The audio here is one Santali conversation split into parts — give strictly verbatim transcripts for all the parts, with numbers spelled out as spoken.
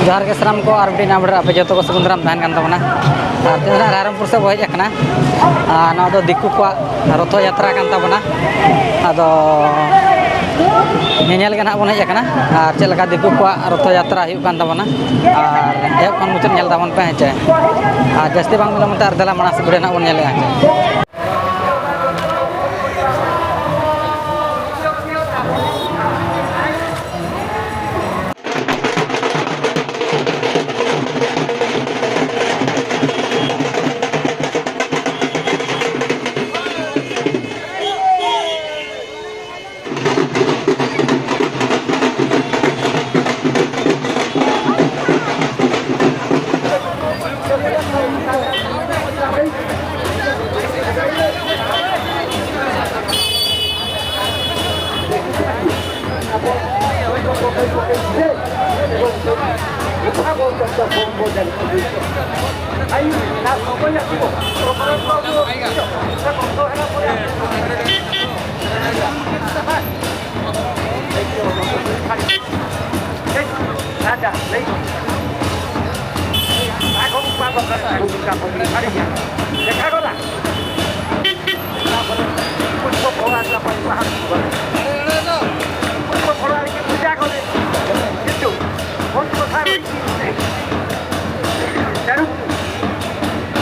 ᱡᱚᱦᱟᱨ ᱜᱮ ᱥᱟᱱᱟᱢ ᱠᱚ, ᱟᱨ ᱢᱤᱫᱴᱤᱡ ᱱᱟᱣᱟ video ᱨᱮ ᱟᱯᱮ ᱡᱚᱛᱚ ᱠᱚ ᱥᱟᱹᱜᱩᱱ ᱫᱟᱨᱟᱢ ᱛᱟᱦᱮᱱ ᱠᱟᱱ ᱛᱟᱵᱚᱱᱟ᱾ ᱟᱨ ᱛᱮᱦᱮᱧ ᱫᱚ ᱨᱟᱭᱨᱚᱝᱯᱩᱨ ᱥᱮᱫ ᱵᱚ ᱦᱮᱡ ᱟᱠᱟᱱᱟ᱾ ᱟᱨ ᱱᱚᱣᱟ ᱫᱚ ᱫᱤᱠᱩ ᱠᱚᱣᱟᱜ ᱨᱚᱛᱷᱚ ᱡᱟᱛᱨᱟ ᱠᱟᱱ ᱛᱟᱵᱚᱱᱟ᱾ ᱟᱫᱚ ᱧᱮᱧᱮᱞ ᱜᱮ ᱱᱟᱦᱟᱜ ᱵᱚᱱ ᱦᱮᱡ ᱟᱠᱟᱱᱟ᱾ ᱟᱨ ᱪᱮᱫ ᱞᱮᱠᱟ ᱫᱤᱠᱩ ᱠᱚᱣᱟᱜ ᱨᱚᱛᱷᱚ ᱡᱟᱛᱨᱟ ᱦᱩᱭᱩᱜ ᱠᱟᱱ ᱛᱟᱵᱚᱱᱟ, ᱟᱨ ᱮᱦᱚᱵ ᱠᱷᱚᱱ ᱢᱩᱪᱟᱹᱫ ᱧᱮᱞ ᱛᱟᱵᱚᱱ ᱯᱮ, ᱦᱮᱸ ᱪᱮ᱾ ᱟᱨ ᱡᱟᱹᱥᱛᱤ ᱵᱟᱝ ᱵᱤᱞᱚᱢ ᱛᱮ ᱟᱨ ᱫᱮᱞᱟ ᱢᱟᱲᱟᱝ ᱥᱮᱫ video ᱱᱟᱦᱟᱜ ᱵᱚᱱ ᱧᱮᱞᱮᱜᱼᱟ, ᱦᱮᱸ ᱪᱮ᱾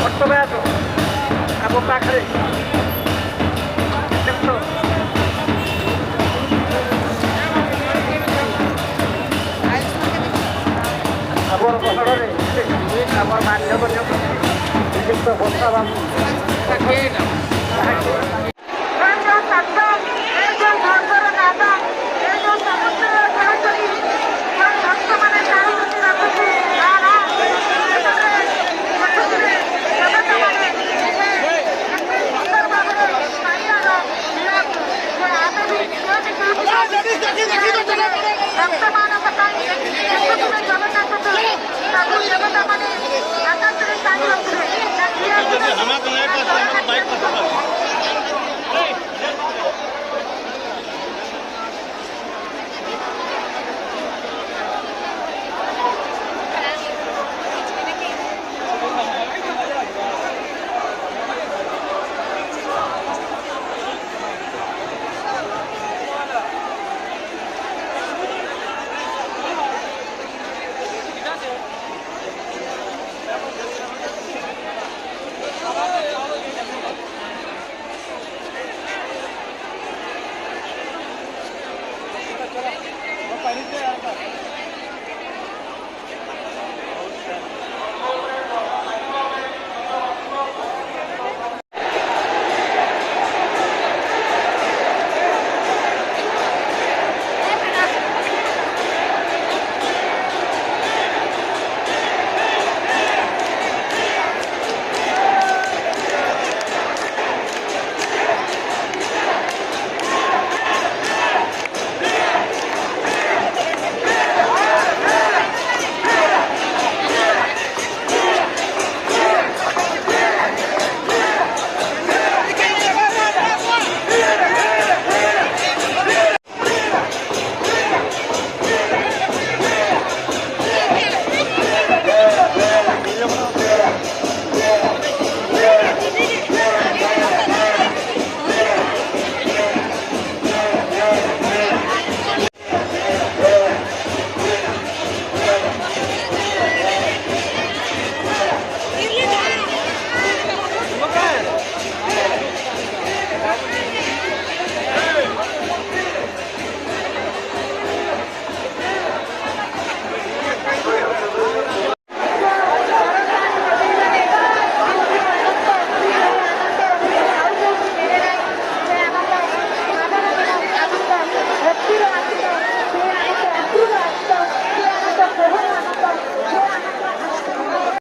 ᱚᱠᱴᱚᱵᱚᱨ ᱟᱵᱚ ᱵᱚᱦᱚᱲ ᱨᱮ ᱟᱵᱚ ᱢᱟᱱᱭᱚ ᱵᱚᱱ ᱧᱟᱢ ᱡᱚᱛᱚ ᱵᱚᱱ ᱥᱟᱵᱟ᱾